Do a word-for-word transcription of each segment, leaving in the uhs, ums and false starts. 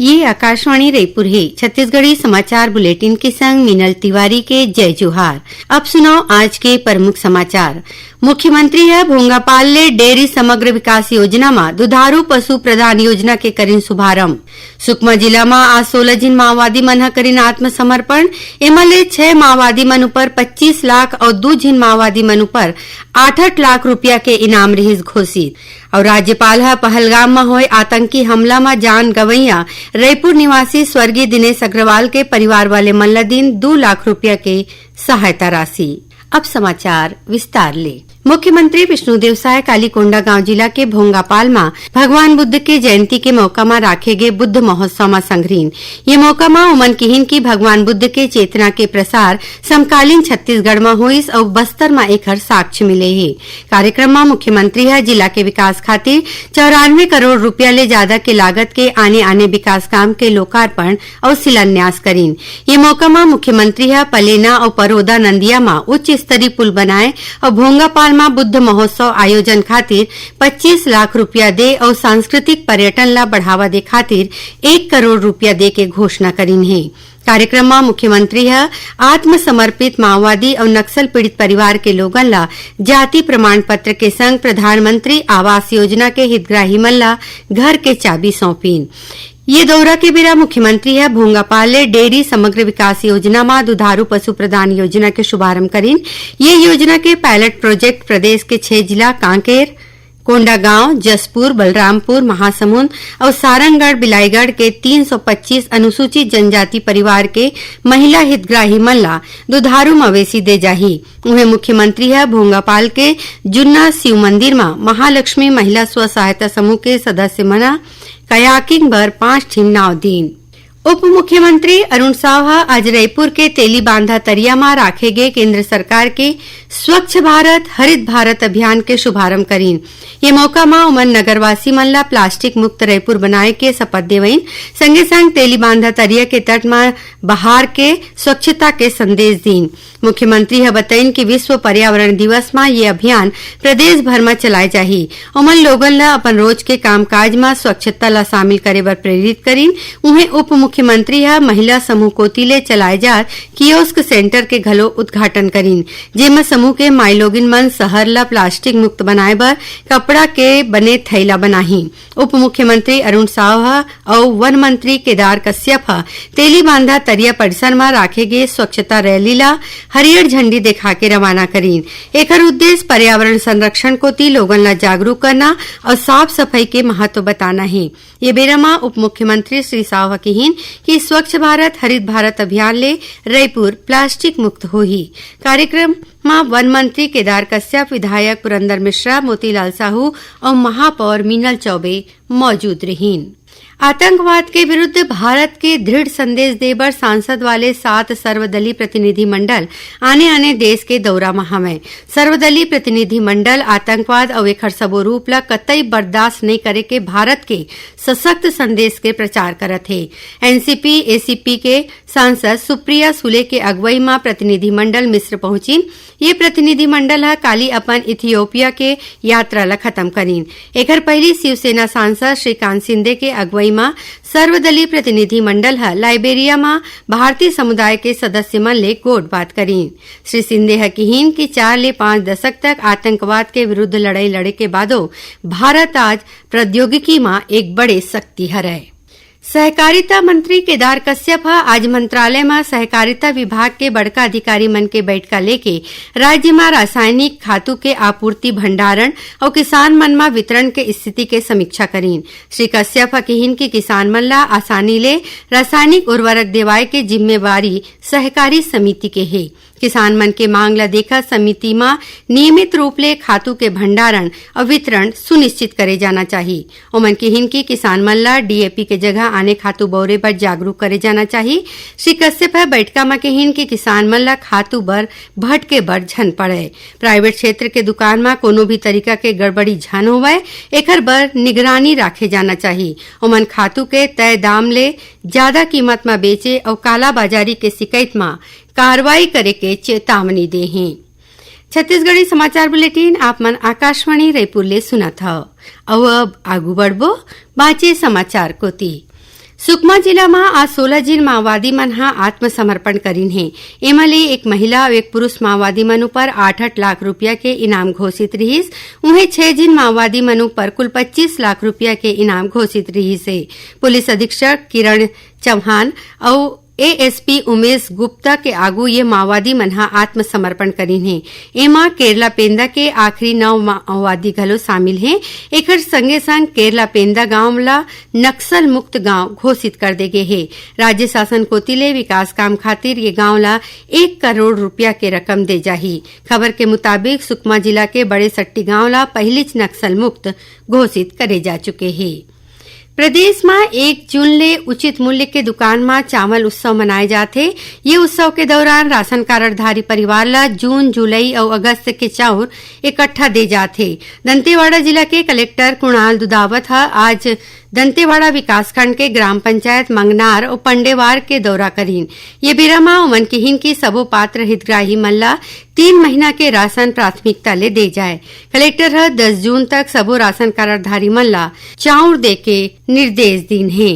ये आकाशवाणी रायपुर हे। छत्तीसगढ़ी समाचार बुलेटिन के संग मीनल तिवारी के जय जोहार। अब सुनव आज के प्रमुख समाचार। मुख्यमंत्री ह भोंगापाल ले डेयरी समग्र विकास योजना म दुधारू पशु प्रदान योजना के करिन शुभारंभ। सुकमा जिला म आज सोलह झिन माओवादी मन ह करिन आत्मसमर्पण। एमा ले छह माओवादी मन ऊपर पच्चीस लाख अउ दू झिन माओवादी मन ऊपर आठ लाख रुपया के इनाम रिहिस घोषित। अउ राज्यपाल ह पहलगाम म होय आतंकी हमला म जान गंवइया रईपुर निवासी स्वर्गीय दिनेश अग्रवाल के परिवार वाले मन ल दिन दू लाख रुपया के सहायता राशि। अब समाचार विस्तार ले। मुख्यमंत्री विष्णुदेव साय काली कोंडागांव जिला के भोंगापाल म भगवान बुद्ध के जयंती के मौका म राखे गे बुद्ध महोत्सव म संघरीन। ये मौका म ओमन किहिन कि भगवान बुद्ध के चेतना के प्रसार समकालीन छत्तीसगढ़ म होइस अउ बस्तर म एखर साक्ष्य मिले हे। कार्यक्रम म मुख्यमंत्री ह जिला के विकास खातिर चौरानवे करोड़ रुपया ले जादा के लागत के आने-आने विकास काम के लोकार्पण अउ शिलान्यास करीन। ये मौका म मुख्यमंत्री ह पलेना अउ परोदा नंदिया म उच्च स्तरीय पुल बनाए अउ भोंगापाल म बुद्ध महोत्सव आयोजन खातिर पच्चीस लाख रुपया दे अउ सांस्कृतिक पर्यटन ला बढ़ावा दे खातिर एक करोड़ रुपया दे के घोषणा करीन हे। कार्यक्रम म मुख्यमंत्री ह आत्मसमर्पित माओवादी अउ नक्सल पीड़ित परिवार के लोगन ला जाति प्रमाण पत्र के संग प्रधानमंत्री आवास योजना के हितग्राही मन ला घर के चाबी सौंपिन। ये दौरा के बेरा मुख्यमंत्री ह भोंगापाल ले डेयरी समग्र विकास योजना म दुधारू पशु प्रदान योजना के शुभारंभ करीन। ये योजना के पायलट प्रोजेक्ट प्रदेश के छह जिला कांकेर, कोंडागांव, जशपुर, बलरामपुर, महासमुंद अउ सारंगढ़ बिलाईगढ़ के तीन सौ पच्चीस अनुसूचित जनजाति परिवार के महिला हितग्राही मन ला दुधारू मवेशी दे जाही। उहें मुख्यमंत्री ह भोंगापाल के जुन्ना शिव मंदिर म महालक्ष्मी महिला स्व सहायता समूह के सदस्य मन कयाकिंग बर पांच ठिन नाव दीन। उप मुख्यमंत्री अरुण साव ह आज रईपुर के तेलीबांधा तरिया म राखे गे केंद्र सरकार के स्वच्छ भारत हरित भारत अभियान के शुभारंभ करीन। ये मौका म ओमन नगरवासी मन ला प्लास्टिक मुक्त रईपुर बनाए के शपथ देवइन। संगे संग तेलीबांधा तरिया के तट म बहार के स्वच्छता के संदेश दीन। मुख्यमंत्री ह बतइन कि विश्व पर्यावरण दिवस म ये अभियान प्रदेश भर म चलाए जाही। ओमन लोगन ल अपन रोज के कामकाज म स्वच्छता ल शामिल करे बर प्रेरित करिन। उहें उप मुख्यमंत्री ह महिला समूह कोति ले चलाए जात कियोस्क सेंटर के घलो उद्घाटन करिन, जेमा समूह के माईलोगिन मन शहर ल प्लास्टिक मुक्त बनाए बर कपड़ा के बने थैला बनाही। उप मुख्यमंत्री अरुण साव ह अउ वन मंत्री केदार कश्यप ह तेलीबांधा तरिया परिसर म राखे गे स्वच्छता रैली ला हरियर झंडी देखा के रवाना करीन। एखर उद्देश्य पर्यावरण संरक्षण कोति लोगन ला जागरूक करना अउ साफ सफाई के महत्व बताना हे। ये बेरा म उप मुख्यमंत्री श्री साव ह किहिन कि स्वच्छ भारत हरित भारत अभियान ले रईपुर प्लास्टिक मुक्त होही। कार्यक्रम म वन मंत्री केदार कश्यप, विधायक पुरंदर मिश्रा, मोतीलाल साहू अउ महापौर मीनल चौबे मौजूद रहिन। आतंकवाद के विरुद्ध भारत के दृढ़ संदेश दे बर सांसद वाले सात सर्वदलीय प्रतिनिधिमंडल आने-आने देश के दौरा म हवंय। सर्वदलीय प्रतिनिधिमंडल आतंकवाद अउ एखर सबो रूप ल कतई बर्दाश्त नइ करे के भारत के सशक्त संदेश के प्रचार करत हे। एनसीपी एसीपी के सांसद सुप्रिया सुले के अगुवई म प्रतिनिधिमंडल मिस्र पहुंचिन। ये प्रतिनिधिमंडल ह काली अपन इथियोपिया के यात्रा ल खत्म करीन। एखर पहिली शिवसेना सांसद श्रीकांत शिंदे के अगुवई म सर्वदलीय प्रतिनिधिमंडल ह लाइबेरिया म भारतीय समुदाय के सदस्य मन ले गोठ बात करीन। श्री शिंदे ह किहीन कि चार ले पांच दशक तक आतंकवाद के विरुद्ध लड़ाई लड़े के बादो भारत आज प्रौद्योगिकी म एक बड़े शक्ति हरय। सहकारिता मंत्री केदार कश्यप ह आज मंत्रालय म सहकारिता विभाग के बड़का अधिकारी मन के बैठका लेके राज्य म रासायनिक खातू के आपूर्ति, भंडारण अउ किसान मन म वितरण के स्थिति के समीक्षा करीन। श्री कश्यप ह किहीन कि किसान मन ल आसानी ले रासायनिक उर्वरक देवाय के जिम्मेवारी सहकारी समिति के हे। किसान मन के मांग ल देखत समिति म नियमित रूप ले खातू के भंडारण अउ वितरण सुनिश्चित करे जाना चाही। ओमन किहीन कि किसान मन ल डीएपी के जगह आने खातू बउरे बर जागरूक करे जाना चाही। श्री कश्यप ह बैठका म किहीन कि किसान मन ल खातू बर भटके बर झन पड़य। प्राइवेट क्षेत्र के दुकान म कोनो भी तरीका के गड़बड़ी झन होवय, एखर बर निगरानी राखे जाना चाही। ओमन खातू के तय दाम ले जादा कीमत म बेचे अउ कालाबाजारी के शिकायत म कार्रवाई करे के चेतावनी दे हें। छत्तीसगढ़ी समाचार बुलेटिन आप मन आकाशवाणी रायपुर ले सुनत हव। अउ अब आगू बढ़बो बांचे समाचार कोति। सुकमा जिला म आज सोलह झिन माओवादी मन ह आत्मसमर्पण करिन हे। एमा ले एक महिला अउ एक पुरुष माओवादी मन ऊपर आठ आठ लाख रुपया के इनाम घोषित रिहिस। उहें, छह झिन माओवादी मन ऊपर कुल पच्चीस लाख रुपया के इनाम घोषित रिहिस हे। पुलिस अधीक्षक किरण चौहान अउ एएसपी उमेश गुप्ता के आगू ये माओवादी मन ह आत्मसमर्पण करिन हे। एमा केरला पेंदा के आखिरी नौ माओवादी घलो शामिल हे। एकर संगे संग केरला पेंदा गांव ला नक्सल मुक्त गांव घोषित कर दे गे हे। राज्य शासन कोति ले विकास काम खातिर ये गांव ला एक करोड़ रुपया के रकम दे जाही। खबर के मुताबिक, सुकमा जिला के बड़े सट्टी गांव ला पहिलीच नक्सल मुक्त घोषित करे जा चुके हे। प्रदेश म एक जून ले उचित मूल्य के दुकान म चावल उत्सव मनाए जाथे। ये उत्सव के दौरान राशन कारडधारी परिवार ल जून, जुलाई अउ अगस्त के चाउर इकट्ठा दे जाथे। दंतेवाड़ा जिला के कलेक्टर कुणाल दुधावत ह आज दंतेवाड़ा विकासखंड के ग्राम पंचायत मंगनार अउ पंडेवार के दौरा करीन। ये बेरा म ओमन किहिन कि सबो पात्र हितग्राही मन ल तीन महीना के राशन प्राथमिकता ले दे जाए। कलेक्टर ह दस जून तक सबो राशन कारडधारी मन ला चाउर दे के निर्देश दीन हे।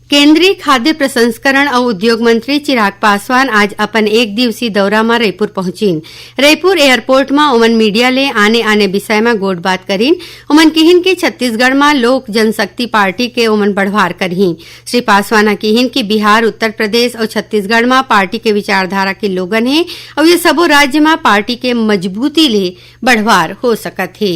केंद्रीय खाद्य प्रसंस्करण अउ उद्योग मंत्री चिराग पासवान आज अपन एक दिवसीय दौरा म रईपुर पहुंचिन। रईपुर एयरपोर्ट म ओमन मीडिया ले आने-आने विषय म गोठबात करिन। ओमन किहिन कि छत्तीसगढ़ म लोक जनशक्ति पार्टी के ओमन बढ़वार करहीं। श्री पासवान ह किहिन कि बिहार, उत्तर प्रदेश अउ छत्तीसगढ़ म पार्टी के विचारधारा के लोगन हे अउ ये सबो राज्य म पार्टी के मजबूती ले बढ़वार हो सकत हे।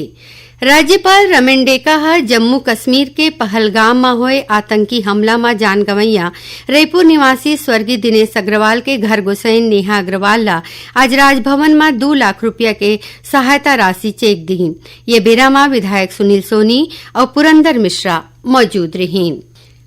राज्यपाल रमेन डेका ह जम्मू कश्मीर के पहलगाम म होए आतंकी हमला म जान गंवइया रईपुर निवासी स्वर्गीय दिनेश अग्रवाल के घर गोसइन नेहा अग्रवाल ला आज राजभवन म दू लाख रुपया के सहायता राशि चेक दीन। ये बेरा म विधायक सुनील सोनी अउ पुरंदर मिश्रा मौजूद रहिन।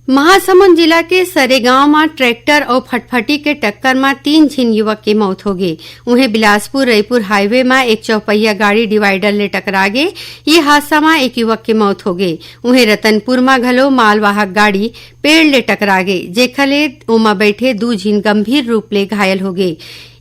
महासमुंद जिला के सरेगांव म ट्रैक्टर अउ फटफटी के टक्कर म तीन झिन युवक के मौत होगे। उहें, बिलासपुर रईपुर हाईवे म एक चौपहिया गाड़ी डिवाइडर ले टकरा गे। ये हादसा म एक युवक के मौत होगे। उहें, रतनपुर म घलो मालवाहक गाड़ी पेड़ ले टकरा गे, जेखर ले ओमा बैठे दू झिन गंभीर रूप ले घायल होगे।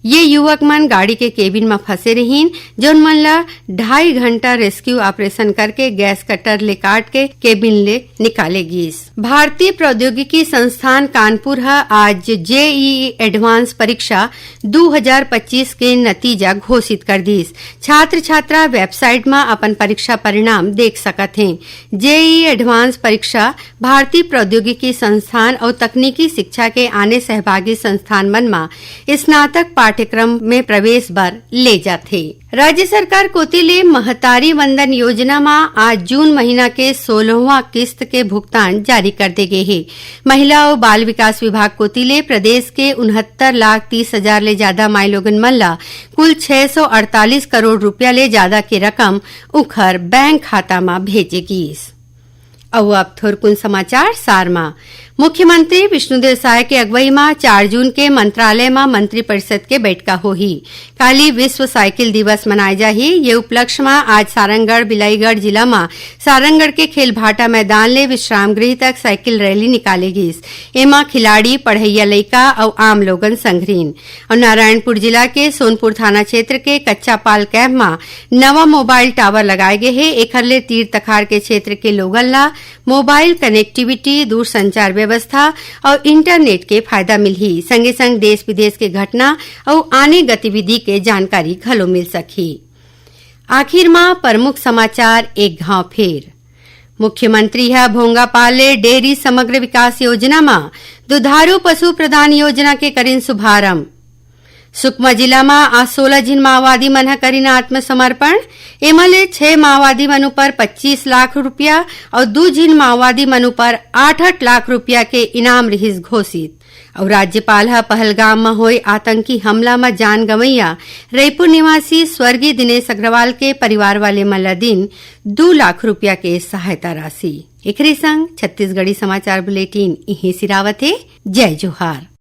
ये युवक मन गाड़ी के केबिन म फंसे रहिन, जौन मन ल ढाई घंटा रेस्क्यू ऑपरेशन करके गैस कटर ले काट के केबिन ले निकाले गीस। भारतीय प्रौद्योगिकी संस्थान कानपुर ह आज जेईई एडवांस परीक्षा दू हजार पच्चीस के नतीजा घोषित कर दीस। छात्र छात्रा वेबसाइट म अपन परीक्षा परिणाम देख सकत हें। जेईई एडवांस परीक्षा भारतीय प्रौद्योगिकी संस्थान अउ तकनीकी शिक्षा के आने सहभागी संस्थान मन म स्नातक पाठ्यक्रम में प्रवेश बर ले जाथे। राज्य सरकार कोति ले महतारी वंदन योजना म आज जून महीना के सोलहवाँ किस्त के भुगतान जारी कर दे गे हे। महिला अउ बाल विकास विभाग कोति ले प्रदेश के उनहत्तर लाख तीस हजार ले जादा माईलोगन मन ल कुल छह सौ अड़तालीस करोड़ रुपया ले जादा के रकम उंखर बैंक खाता म भेजे गीस। अउ अब थोरकुन समाचार सार म। मुख्यमंत्री विष्णुदेव साय के अगुवई म चार जून के मंत्रालय म मंत्रिपरिषद के बैठका होही। काली विश्व साइकिल दिवस मनाए जाही। ये उपलक्ष्य म आज सारंगढ़ बिलाईगढ़ जिला म सारंगढ़ के खेलभाटा मैदान ले विश्राम गृह तक साइकिल रैली निकाले गीस। एमा खिलाड़ी, पढ़इया लइका अउ आम लोगन संघरिन। अउ नारायणपुर जिला के सोनपुर थाना क्षेत्र के कच्चापाल कैंप म नवा मोबाइल टावर लगाए गे हे। एखर ले तीर तखार के क्षेत्र के लोगन ला मोबाइल कनेक्टिविटी, दूरसंचार व्यवस्था अउ इंटरनेट के फायदा मिलही। संगे संग देश विदेश के घटना अउ आने गतिविधि के जानकारी घलो मिल सकही। आखिर म प्रमुख समाचार एक घाव फेर। मुख्यमंत्री ह भोंगापाल ले डेयरी समग्र विकास योजना म दुधारू पशु प्रदान योजना के करिन शुभारंभ। सुकमा जिला म आज सोलह झिन माओवादी मन ह करिन आत्मसमर्पण। एमा ले छह माओवादी मन ऊपर पच्चीस लाख रुपया अउ दू झिन माओवादी मन ऊपर आठ आठ लाख रुपया के इनाम रिहिस घोषित। अउ राज्यपाल ह पहलगाम म होए आतंकी हमला म जान गंवइया रईपुर निवासी स्वर्गीय दिनेश अग्रवाल के परिवार वाले मन ल दिन दू लाख रुपया के सहायता राशि। एकरे संग छत्तीसगढ़ी समाचार बुलेटिन इहें सिरावत हे। जय जोहार।